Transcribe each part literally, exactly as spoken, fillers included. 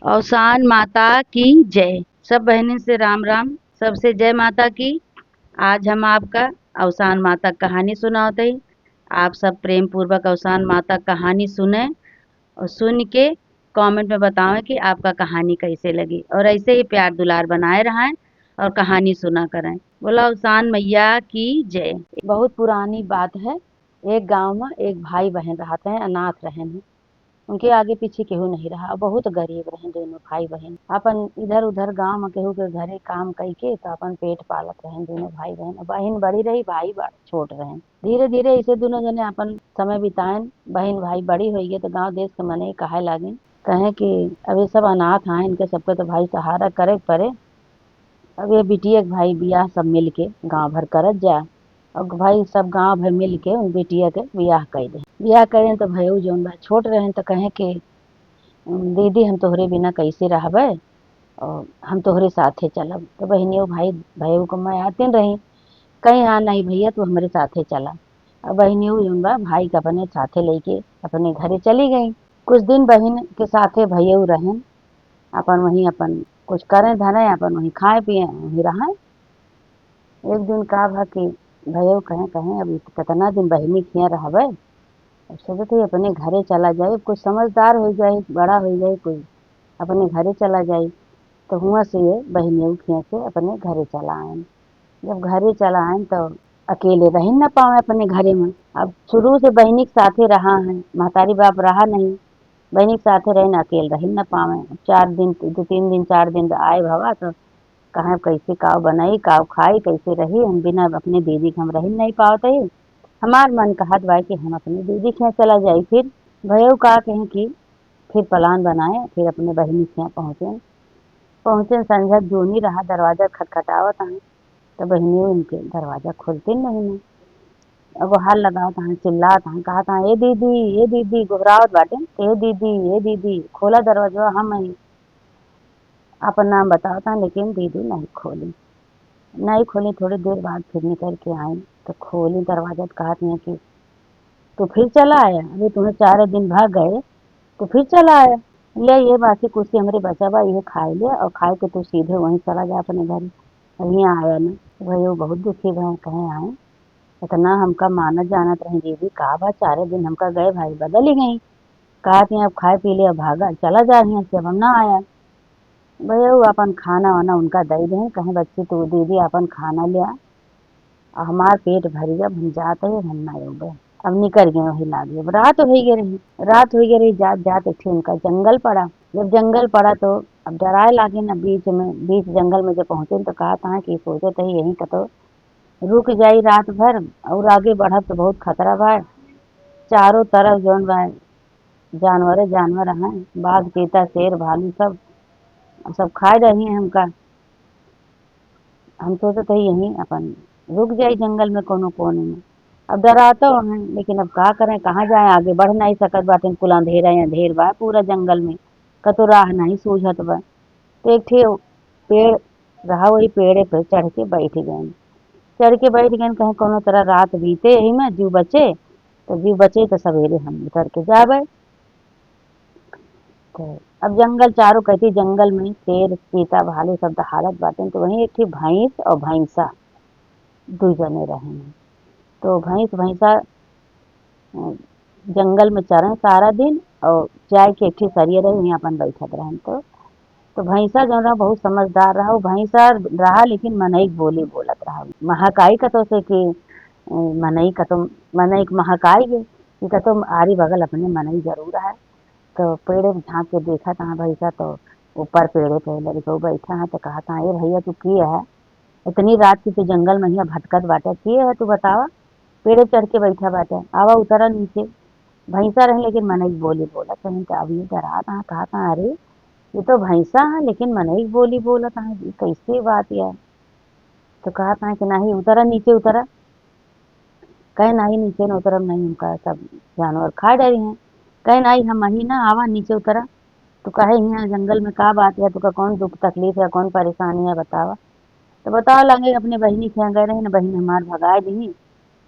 अवसान माता की जय। सब बहनिन से राम राम, सबसे जय माता की। आज हम आपका अवसान माता क कहानी सुनावत हई। आप सब प्रेम पूर्वक अवसान माता क कहानी सुने और सुन के comment में बतावें कि आपका कहानी कैसे लगी, और ऐसे ही प्यार दुलार बनाए रहें और कहानी सुना करें। बोला अवसान मैया की जय। बहुत पुरानी बात है। एक गांव में एक भाई बहन रहत हैं, अनाथ रहन हैं। उनके आगे पीछे केहू नहीं रहा, बहुत गरीब रहन दोनों भाई बहन। अपन इधर उधर गांव में केहू के घरे काम कई के तो अपन पेट पालत रहन दोनों भाई बहन। बहन बड़ी रही, भाई बड़ छोट रहन। धीरे धीरे ऐसे दोनों जने अपन समय बिताएन। बहन भाई बड़ी होई गए तो गांव देश के मनई कहे लागिन, कहे कि अब ये सब अनाथ हैं, इनके सबके तो भाई सहारा करे के पड़े। अब ये बिटिया के भाई बियाह सब मिल के गांव भर करत जा, और भाई सब गांव भर मिल के उन बिटिया के बियाह कर दे। बियाह करें तो भयऊ जौन बा छोट रहन तो कहे कि दीदी हम तोहरे बिना कैसे रहबे, और हम तोहरे साथे चलब। तो बहनियों भाई भयऊ को मैं आते रही, कहीं हाँ नहीं भैया तू हमरे साथे चला। अब बहनियों जौन बा भाई के अपने साथे लेके अपने घरे चली गई। कुछ दिन बहन के साथे भयऊ रहन, अपन वहीं अपन कुछ करें धरें, अपन वहीं खाए पिए वहीं रहें। एक दिन का भा कि भयऊ कहें कहें अब कितना दिन बहनी खिया रहबे, अब सोचत ही अपने घरे चला जाए, अब कुछ समझदार हो जाए, बड़ा हो जाए, कोई अपने घरे चला जाए। तो हुआ से ये बहनियों खिया से अपने घरे चला आए। जब घरे चला आए तो अकेले रह न पावे अपने घरे में। अब शुरू से बहनी के साथे रहा है, महतारी बाप रहा नहीं, बहनी के साथे रहे न, अकेले रह न पावे। चार दिन, दो तीन दिन, चार दिन आए भवा तो कहे कैसे काव बनाई, काव खाई, कैसे रही, हम बिना अपने दीदी के हम रह नहीं पावत है। हमार मन कहत बा कि हम अपने दीदी के यहाँ चला जाई। फिर भयऊ का कहें कि फिर plan बनाए, फिर अपने बहनी के यहाँ पहुँचे। पहुँचे संझा जूनी रहा, दरवाजा खटखटावत हैं तो बहनियों इनके दरवाजा खोलते नहीं। अब हार लगावत हैं, चिल्लात हैं, कहत हैं ए दीदी, ए दीदी, गोहरावत बाटे, ए दीदी, ए दीदी, खोला दरवाजा, हम आई। अपन नाम बतावत हैं लेकिन दीदी नहीं खोली। नहीं खोली, थोड़ी देर बाद फिर निकल के आई तो खोली दरवाजा तो कहत हैं कि तू फिर चला आया, अभी तुम्हें चार दिन भाग गए तो फिर चला आया। ले ये बासी कुर्सी हमरे बचा बा, ये खाए ले और खाए के तू सीधे वहीं चला जा अपने घर, अब यहाँ आया ना। भयऊ बहुत दुखी भए, कहे आए इतना हमका मानत जानत रही दीदी, का बा चारे दिन हमका गए भाई बदल ही गई। कहत हैं अब खाए पी ले, अब भागा चला जा यहाँ से, अब हम ना आया। भयऊ अपन खाना वाना उनका दे दें, कहें बच्ची तू दीदी अपन खाना ले आ, अब हमार पेट भरी, अब हम जात है, हम ना अउबे। अब निकल गए वही लागे। अब रात हो गए रही, रात हो गए रही, जात जात एक ठे उनका जंगल पड़ा। जब जंगल पड़ा तो अब डराए लागे ना, बीच में, बीच जंगल में जब पहुँचे तो कहत हैं कि सोचत है यहीं कतो रुक जाई रात भर और आगे बढ़ब तो बहुत खतरा बा। चारों तरफ जौन बा जानवरे जानवर हैं, बाघ, चीता, शेर, भालू सब, सब खाए रही हैं हमका। हम सोचत है यहीं अपन रुक जाई जंगल में कोनो कोने में। अब डरातो हैं लेकिन अब का करें, कहाँ जाए, आगे बढ़ नहीं सकत बाटे, कुल अंधेरा ही अंधेर बा पूरा जंगल में, कतो राह नहीं सूझत बा। तो एक ठे पेड़ रहा, वही पेड़े पे चढ़ के बैठ गए। चढ़ के बैठ गए, कहें कोनो तरह रात बीते यही में, जीव बचे तो जीव बचे तो सवेरे हम उतर के जाबे। तो अब जंगल चारों कहती, जंगल में शेर चीता भालू सब दहाड़त बाटे, तो वहीं एक ठे भैंस और भैंसा दू जने रहे। तो भैंस भैंसा अ, जंगल में चरें सारा दिन और जाए के एक ठे सरिया रहे, वहीं अपन बैठत रहें। तो तो भैंसा जौन रहा बहुत समझदार रहा, वो भैंसा रहा लेकिन मनई के बोली बोलत रहा। महकाई कतो से कि अ, मनई कतो, मनई के महकाई गए कि कतो आरी बगल अपने मनई जरूर है। तो पेड़े पे झांक के देखत हैं भैंसा, तो ऊपर पेड़े पे लड़के बैठा है तो कहत हैं ए भैया तू की है, इतनी रात की तू जंगल में हियाँ भटकत बाटे, की है तू बतावा, पेड़े चढ़ के बैठा बाटे, आवा उतरा नीचे। भैंसा रहे लेकिन मनई बोली बोलत रहे, तो अब ये डरात हैं, कहत हैं अरे ये तो भैंसा है लेकिन मनई बोली बोलत हैं, ये कैसी बात है? तो कहत हैं कि नहीं उतरा, नीचे उतरा। कहे नहीं नीचे न उतरब, नहीं हमका सब जानवर खा डारी हैं। कहे नहीं हम ही ना, आवा नीचे उतरा। तो कहे यहाँ जंगल में का बात है, तुका कौन दुख तकलीफ है, कौन परेशानी है बतावा। तो बतावा लगे अपने बहिनी के यहाँ गए रहे न, बहिन हमार भगाए दी,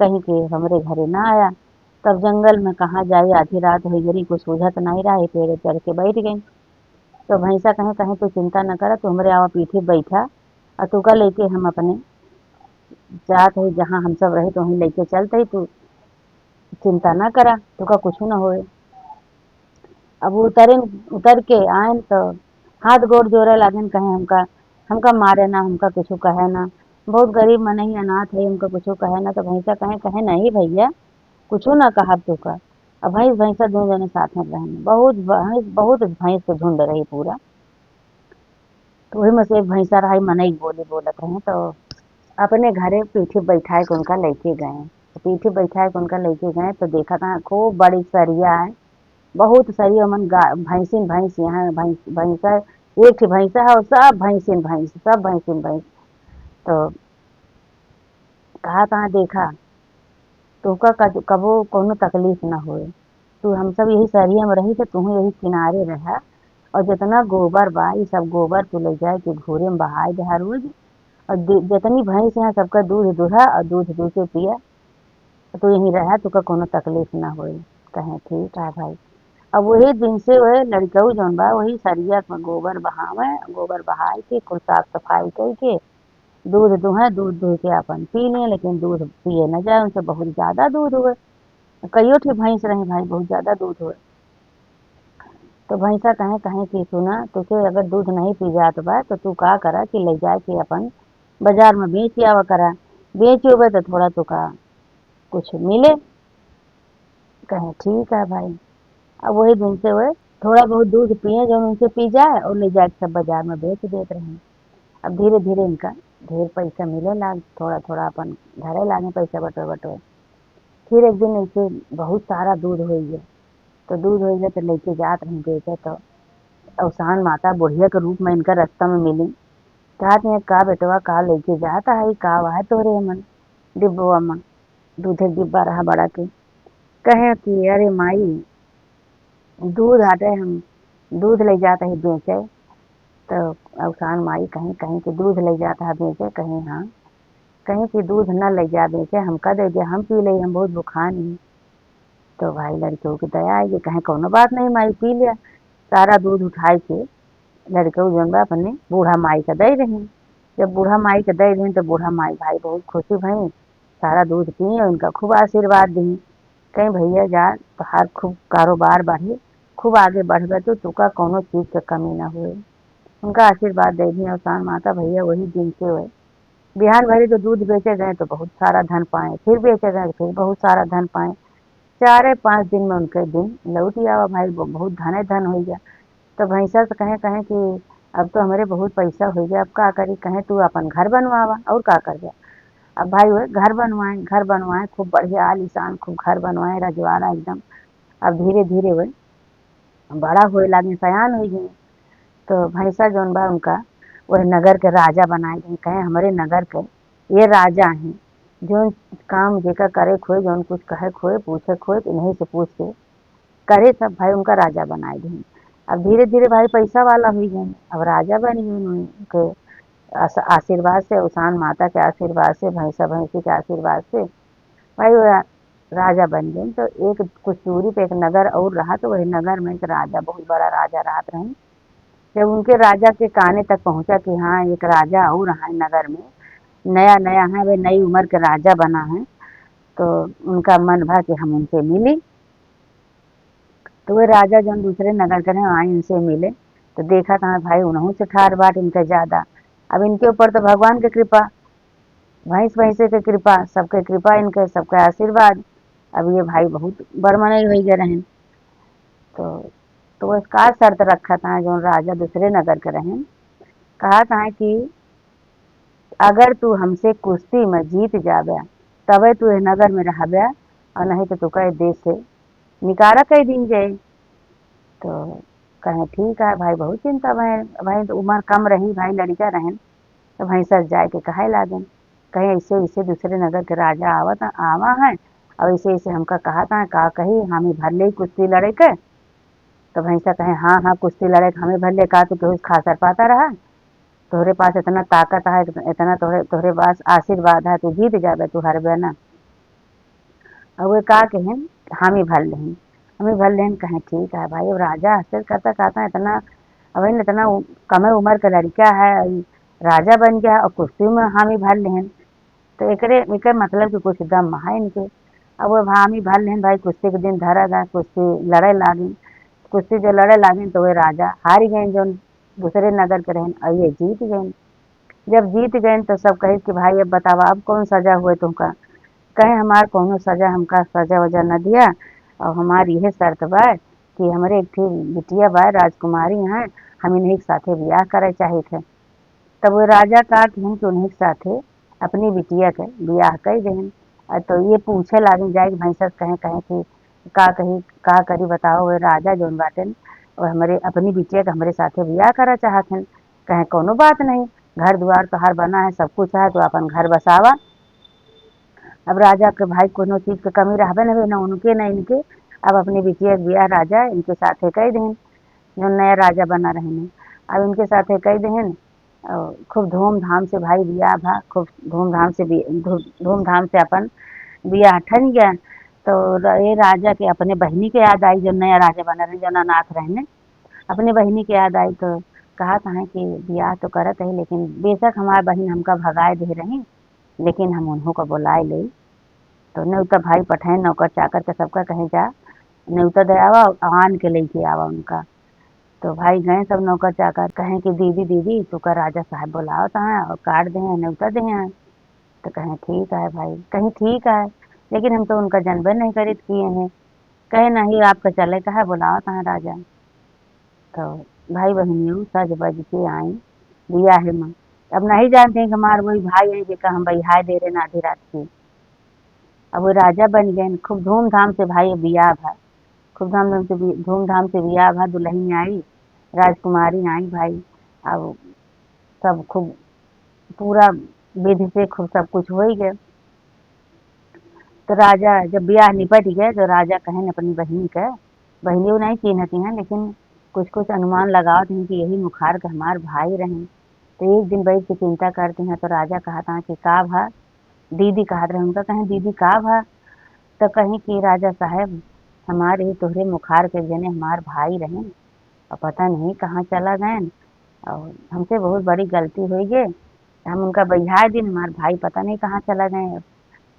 कहीं के हमरे घरे ना आया। तब जंगल में कहाँ जाई, आधी रात हो गई, कुछ सूझत नहीं रहा, एक पेड़े चढ़ के बैठ गई। तो भैंसा कहे, कहे, "तू चिंता न करा, तू हमरे आवा पीठी बैठा, और तू का लेके हम अपने जात है, जहाँ हम सब रहे, तो वहीं लेके चलते ही, तू चिंता ना करा, तू का कुछ ना होए।" अब उतरेन, उतर के आएन तो हाथ गोड़ जोड़े लागेन, कहे, "हमका, हमका मारे ना, हमका कुछ कहे ना, बहुत गरीब मनई अनाथ है, हमका कुछ कहे ना।" तो भैंसा कहे, कहे, "नहीं भैया, कुछ ना कहब तू का।" अब भैंस, भैंसा दो जने साथ में रहन, बहुत भैंस, बहुत भैंस के झुंड रही पूरा। तो वही में से एक भैंसा रहा, मनई बोली बोलत रहे, तो अपने घरे पीठी बैठाए के उनका लेके गए। तो पीठी बैठाए के उनका लेके गए, तो देखा था खूब बड़ी सरिया है, बहुत सरिया मन गा-, भैंसिन भैंस, यहाँ भैंस, भैंसा, एक ठे भैंसा है और सब भैंसिन भैंस, सब भैंसिन भैंस। तो कहा था, "देखा, तोहका कब-, कबो कोनो तकलीफ ना होए, तू हम सब यही सरिया में रही, तो तू यही किनारे रहा, और जितना गोबर बा, ये सब गोबर तू ले जाए के घूरे में बहाए दे हर रोज, और दे-, जितनी भैंस है, सबका दूध दुहा और दूध दू के पिया, तो तू यहीं रहा, तोहका कोनो तकलीफ ना होए।" कहे, "ठीक है भाई।" अब वही दिन से वह लड़कऊ जौन बा, वही सरिया में गोबर बहावे, गोबर बहाए के कुल साफ सफाई करके दूध दुहे, दूध दुह के आपन पी लें, लेकिन दूध पिए न जाए, उनसे बहुत ज्यादा दूध हुए। कईयो ठे भैंस रही भाई, बहुत ज्यादा दूध हुए। तो भैंसा कहे, कहे कि सुना, तुझे अगर दूध नहीं पी जात बा, तो तू का करा कि ले जाए के अपन बाजार में बेच आवा करा, बेच ओबे तो थोड़ा तुका कुछ मिले। कहे, "ठीक है भाई।" अब वही दिन से वे थोड़ा बहुत दूध पिए, जौन उनसे पी जाए, और ले जाके सब बाजार में बेच देत रहे। अब धीरे धीरे इनका ढेर पैसा मिले लाग, थोड़ा थोड़ा अपन धरे लागे पैसा बटोर बटोर। फिर एक दिन ऐसे बहुत सारा दूध हो गया, तो दूध हो गया तो लेके जात रहे बेचे, तो अवसान माता बुढ़िया के रूप में इनका रास्ता में मिली। कहत हैं, "का बेटवा, का लेके जात है, का है तोरे मन डिब्बवा में?" दूध एक डिब्बा रहा बड़ा के। कहे कि, "अरे माई, दूध आटे, हम दूध ले जात है बेचे।" तो अवसान माई कहीं, कहीं कि, "दूध ले जात है बेचे?" कहीं, "हाँ।" कहीं कि, "दूध न ले जा बेचे, हमका दे दे, हम पी ले, हम बहुत भुखान ही।" तो भाई लड़के के दया आई, कहे, "कोनो बात नहीं माई, पी लिया।" सारा दूध उठाए के लड़के जौन बा अपने बूढ़ा माई का दे रही। जब बूढ़ा माई का दे रही तो बूढ़ा माई भाई बहुत खुशी भई, सारा दूध पिए और इनका खूब आशीर्वाद दी। कहीं, "भैया जा, तोहार खूब कारोबार बढ़े, खूब आगे बढ़बे तो तुका कोनो चीज के कमी ना हुए।" उनका आशीर्वाद दे दी अवसान माता। भैया वही दिन से हुए, बिहान भरी तो दूध बेचे गए तो बहुत सारा धन पाए, फिर बेचे गए तो फिर बहुत सारा धन पाए। चारे पाँच दिन में उनके दिन लौट आवा भाई, वो बहुत धने धन हो गया। तो भैंसा से कहे, कहे कि, "अब तो हमारे बहुत पैसा हो गया, अब का करी?" कहे, "तू अपन घर बनवावा, और का कर गया?" अब भाई वो घर बनवाए, घर बनवाए, खूब बढ़िया आलीशान खूब घर बनवाए, रजवाड़ा एकदम। अब धीरे धीरे वो बड़ा होए लागे, सयान हो गए। तो भैंसा जौन बा उनका वह नगर के राजा बनाए गए, कहे, "हमारे नगर के ये राजा हैं, जौन काम जेका करे खोए, जौन कुछ कहे खोए, पूछे खोए, तो इन्हीं से पूछ के करे।" सब भाई उनका राजा बनाए गए। अब धीरे धीरे भाई पैसा वाला हो गए, अब राजा बन गए उनके आस-, आशीर्वाद से, अवसान माता के आशीर्वाद से, भैंसा भैंसी के आशीर्वाद से भाई वो रा-, राजा बन गए। तो एक कुछ दूरी पे एक नगर और रहा, तो वही नगर में एक राजा, बहुत बड़ा राजा रहत रहे। जब उनके राजा के काने तक पहुंचा कि हाँ, एक राजा और रहा है नगर में, नया नया है, वे नई उम्र के राजा बना है, तो उनका मन भा कि हम उनसे मिली। तो वे राजा जौन दूसरे नगर के रहे, आए उनसे मिले, तो देखा था भाई उनहू से ठार बाट इनका ज्यादा। अब इनके ऊपर तो भगवान के कृपा, भैंस भैंसे के कृपा, सबके कृपा इनके, सबके आशीर्वाद। अब ये भाई बहुत बड़ मनई हो गए रहन। तो, तो वो का शर्त रखा था, जौन राजा दूसरे नगर के रहन, कहा था कि अगर तू हमसे कुश्ती में जीत जाबे, तबे तू ए नगर में रहबे, और नहीं तो तुका ए देश से निकारा कई दिन जाए। तो कहे, "ठीक है भाई, बहुत चिंता भाई, भाई तो उम्र कम रही, भाई लड़का रहन।" तो भैंसा जाए के कहे लागन, कहे, "ऐसे, ऐसे दूसरे नगर के राजा आवत, आवा है, और ऐसे, ऐसे हमका कहा था, का कही, हम ही भर ले कुश्ती लड़े के।" तो भैंसा कहे, "हाँ, हाँ, कुश्ती लड़े के हम ही भर ले, का तू केहू से खासर पाता रहा? तोहरे पास इतना ताकत है, इतना तोहरे, तोहरे पास आशीर्वाद है, तू जीत जाबे, तू हारबे ना।" और वे का कहें, "हम ही भर लेहन, हम ही भर लेहन।" कहें, "ठीक है भाई।" अब राजा आश्चर्य करता, कहता, "इतना अब इन इतना उ-, कमे उम्र के लड़का है, ई राजा बन गया और कुश्ती में हामी भर लेहन, तो एकरे, एकर मतलब कि कुछ दम है इनके। अब वो हामी भर लेहन भाई, कुश्ती के दिन धरा गया, कुश्ती लड़े लागिन। कुश्ती जो लड़े लागिन तो वे राजा हार गए, जो दूसरे नगर के रहन, और ये जीत गए। जब जीत गए तो सब कहे कि भाई अब बतावा, अब कौन सजा हुए तुमका? कहे हमार कौनो सजा, हमका सजा वजा न दिया, और हमार यह शर्त बा कि हमरे एक ठे बिटिया बा, राजकुमारी हैं, हम इन्हीं के साथे बियाह करे चाहित है। तब वो राजा का किहन कि उन्हीं के साथे अपनी बिटिया के बियाह कर देहन। और तो ये पूछे लागिन जाए कि भैंसा से कहें, कहें कि का कही, का करी बताओ, वो राजा जौन बाटेन, वो हमरे, अपनी बिटिया के हमरे साथे बियाह करा चाहत हन। कहें कौनो बात नहीं, घर द्वार तोहार बना है, सब कुछ है, तो अपन घर बसावा। अब राजा के भाई कोनो चीज के कमी रहबे न हुए, न उनके न इनके। अब अपनी बिटिया के बियाह राजा इनके साथे कर देहन, जो नया राजा बना रहने, अब इनके साथे कर देहन। और खूब धूमधाम से भाई बियाह भा, खूब धूमधाम से बि-, धू-, धूमधाम से अपन बियाह ठन गया। तो र-, ये राजा के अपने बहिनी के याद आई, जो नया राजा बना रहे, जो अनाथ रहने, अपने बहिनी के याद आई तो कहा था कि बियाह तो करत है, लेकिन बेशक हमार बहिन हमका भगाए दे रही, लेकिन हम उन्हों का बुलाए ले। तो नेवता भाई पठाए नौकर चाकर के, सबका कहे जा, नेवता दे आवा, आन के लेके आवा उनका। तो भाई गए सब नौकर चाकर, कहें कि दीदी, दीदी, तुका राजा साहब बुलावत हैं और कार्ड दे हैं, नेवता दे हैं। तो कहें ठीक है भाई, कहीं ठीक है, लेकिन हम तो उनका जनबे नहीं करित किए हैं। कहे नहीं, आपका चले का है, बुलावत हैं राजा। तो भाई बहिनियों सज बज के आई बियाहे में। अब नहीं जानते हैं कि हमार वही भाई है जेका हम बहियाए दे रहे आधी रात की। अब वो राजा बन गए, खूब धूमधाम से भाई बियाह भा, खूब धाम धाम से बि-, धूमधाम से बियाह भा, दुल्हन आई, राजकुमारी आई भाई। अब सब खूब पूरा विधि से खूब सब कुछ हो ही गए। तो राजा जब बियाह निपट गए तो राजा कहन अपनी बहिनी के, बहिनी वो नहीं चिन्हती हैं, लेकिन कुछ कुछ अनुमान लगावत हैं कि यही मुखार के हमार भाई रहे। तो एक दिन बैठ के चिंता करती हैं तो राजा कहता कि का भा, दीदी कहत रहे उनका, कहें दीदी का भा? तो कहीं कि राजा साहब, हमार ही तोहरे मुखार के जने हमार भाई रहे, और पता नहीं कहाँ चला गए, और हमसे बहुत बड़ी गलती हो गई। हम उनका बहियाए दिन, हमार भाई पता नहीं कहाँ चला गए।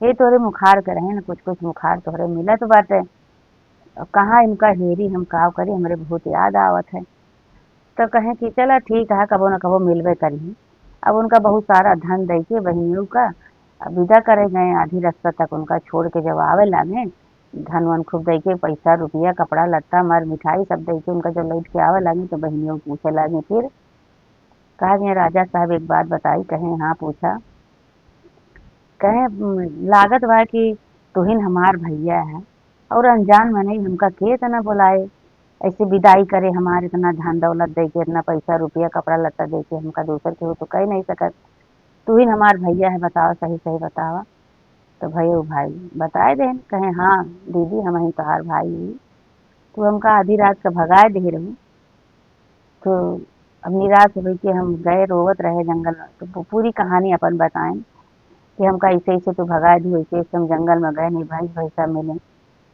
ये तोहरे मुखार के रहे न, कुछ कुछ मुखार तोहरे मिलत बाटे। अब कहाँ इनका हेरी, हम काव करी, हमरे बहुत याद आवत है। तो कहें कि चला ठीक है, कबो न कबो मिलबे करी। अब उनका बहुत सारा धन दे के बहिनियों का अब विदा करे गए, आधी रास्ता तक उनका छोड़ के जब आवे लागे, धन वन खूब दे के, पैसा, रुपया, कपड़ा लत्ता, मर मिठाई सब दे के उनका जब लौट के आवे लागे तो बहिनियों पूछे लागे फिर, कहा गए राजा साहब एक बात बताई? कहें हाँ, पूछा। कहें "उम, लागत बा कि तुहिन हमार भैया है और अनजान मनई हमका के इतना बुलाए, ऐसे विदाई करे हमार, इतना धन दौलत दे के, इतना पैसा रुपया कपड़ा लत्ता दे के, हमका दूसर केहू तो कह नहीं सकत। तुहिन हमार भैया है, बतावा, सही सही बतावा।" तो भयो भाई बताए देन, कहे हाँ दीदी, हम ही तोहार भाई ही, तू हमका आधी रात का भगाए दे रहू। तो अब निराश होई के हम गए, रोवत रहे जंगल में। तो पू-, पूरी कहानी अपन बताएं कि हमका ऐसे ऐसे तो भगा दी, ऐसे ऐसे हम जंगल में गए, नहीं भैंस भैंसा मिले,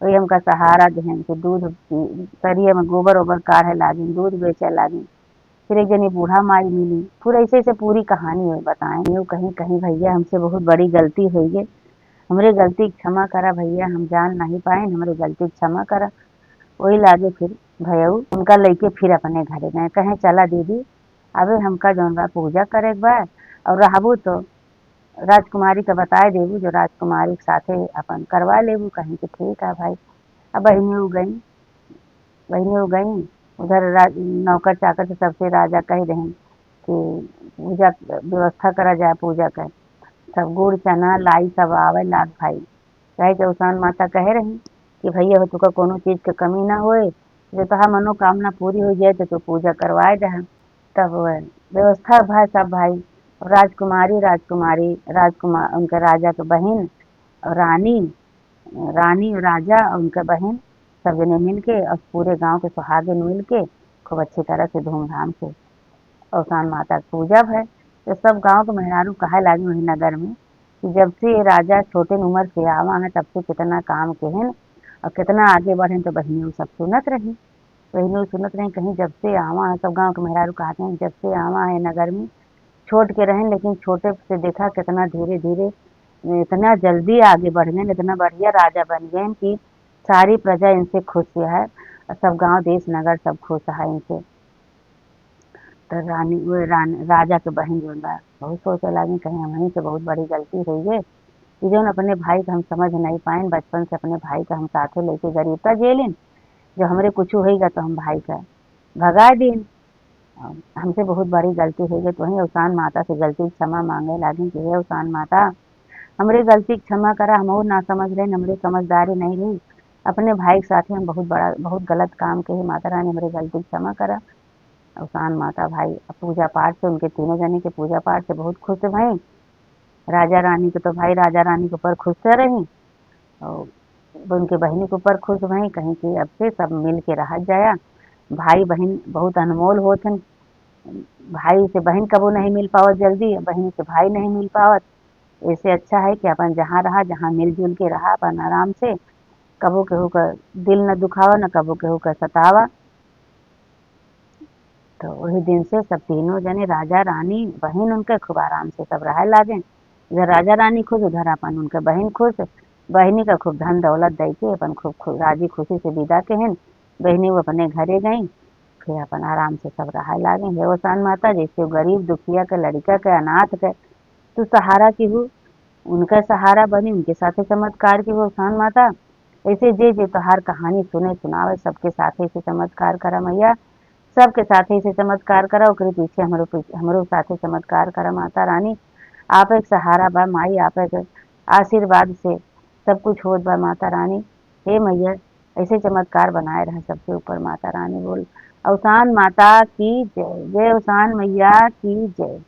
वही हमका सहारा देहन कि दूध पी-, सरिया में गोबर ओबर काढ़े लागिन, दूध बेचे लागिन। फिर एक जनी बूढ़ा माई मिली, फिर ऐसे ऐसे पूरी कहानी हुई बताएं। यूँ कहीं कहीं भैया हमसे बहुत बड़ी गलती हुई है, हमरे गलती के क्षमा करा भैया, हम जान नहीं पाए, हमरे गलती के क्षमा करा। वही लागे फिर भयऊ उनका लेके फिर अपने घरे गए, कहे चला दीदी, अबे हमका जौन बा पूजा करे के बा, और रहबू तो राजकुमारी का बताए देबू, जो राजकुमारी के साथे अपन करवा लेबू। कहीं कि ठीक है भाई। अब बहिनी हो गई, बहिनी हो गई, उधर राज-, नौकर चाकर से सबसे राजा कह देहन कि पूजा व्यवस्था करा जाए, पूजा कर सब गुड़ चना लाई सब आवे लाग भाई। चाहे चौसान माता कहे रही कि भैया हो तुका कोनो चीज के कमी ना होए, जो तोहार मनोकामना पूरी हो जाए तो तू पूजा करवाए दे। तब व्यवस्था भाई सब भाई, राजकुमारी, राजकुमारी, राजकुमार, उनके राजा के बहिन और रानी, रानी और राजा और उनके बहिन सब जने मिल के और पूरे गांव के सुहागिन मिल के खूब अच्छी तरह से धूमधाम से औसान माता के पूजा भय। तो सब गांव के मेहरारू कहे लागी वही नगर में कि जब से ये राजा छोटे उम्र से आवा है तब से कितना काम केहन और कितना आगे बढ़े, तो बहिनी उ सब सुनत रही। बहिनी सुनत रही, कहीं जब से आवा है, सब गाँव के मेहरारू कहत हैं, जब से आवा है नगर में, छोट के रहेन, लेकिन छोटे से देखा कितना धीरे धीरे, इतना जल्दी आगे बढ़ गए, इतना बढ़िया राजा बन गए कि सारी प्रजा इनसे खुश है, और सब गांव, देश, नगर सब खुश है इनसे। तो रानी, वो रान-, राजा के बहिन जौन बा, बहुत सोचे लागी, कहीं हमहीं से बहुत बड़ी गलती हुई है कि जौन अपने भाई का हम समझ नहीं पाएन, बचपन से अपने भाई का हम साथे लेके गरीबता झेलिन, जो हमरे कुछ होइगा तो हम भाई का भगा दीन। हमसे बहुत बड़ी गलती हुई है, तो वहीं अवसान माता से गलती की क्षमा मांगे लागी कि हे अवसान माता, हमरे गलती की क्षमा करा, हम और ना समझ रहे, हमरे समझदारी नहीं रही, अपने भाई के साथे हम बहुत बड़ा, बहुत गलत काम के ही, माता रानी हमरे गलती की क्षमा करा। अवसान माता भाई अब पूजा पाठ से, उनके तीनों जने के पूजा पाठ से बहुत खुश भई। राजा रानी के तो भाई राजा रानी के ऊपर खुश रही, और उनके बहिनी के ऊपर खुश भई, कहीं कि अब से सब मिल के रहा जाया। भाई बहिन बहुत अनमोल होत हैं, भाई से बहिन कबो नहीं मिल पावत जल्दी, बहिन से भाई नहीं मिल पावत। ऐसे अच्छा है कि अपन जहाँ रहा, जहाँ मिलजुल के रहा अपन आराम से, कबो केहू का दिल न दुखावा, न कबो केहू का सतावा। तो वही दिन से सब तीनों जने, राजा रानी बहिन उनके, खूब आराम से सब रहे लागे। इधर राजा रानी खुश, उधर अपन उनके बहिन खुश। बहिनी का खूब धन दौलत दे के अपन खूब खु-, राजी खुशी से विदा केहन। बहिनी वो अपने घरे गई, फिर अपन आराम से सब रहे लागे। हे अवसान माता, जैसे वो गरीब दुखिया के लड़का के, अनाथ के तू सहारा की हो, उनका सहारा बनी, उनके साथे चमत्कार की हो अवसान माता। ऐसे जे जे तोहार कहानी सुने सुनावे, सबके साथे से चमत्कार करा मैया, सबके साथे से चमत्कार करा। ओकरे पीछे हमरो पीछे, हमरो साथे चमत्कार करा माता रानी। आप एक सहारा बा माई, आप एक आशीर्वाद से सब कुछ होत बा माता रानी। हे मैया, ऐसे चमत्कार बनाए रहे सबके ऊपर माता रानी। बोल अवसान माता की जय, जय अवसान मैया की जय।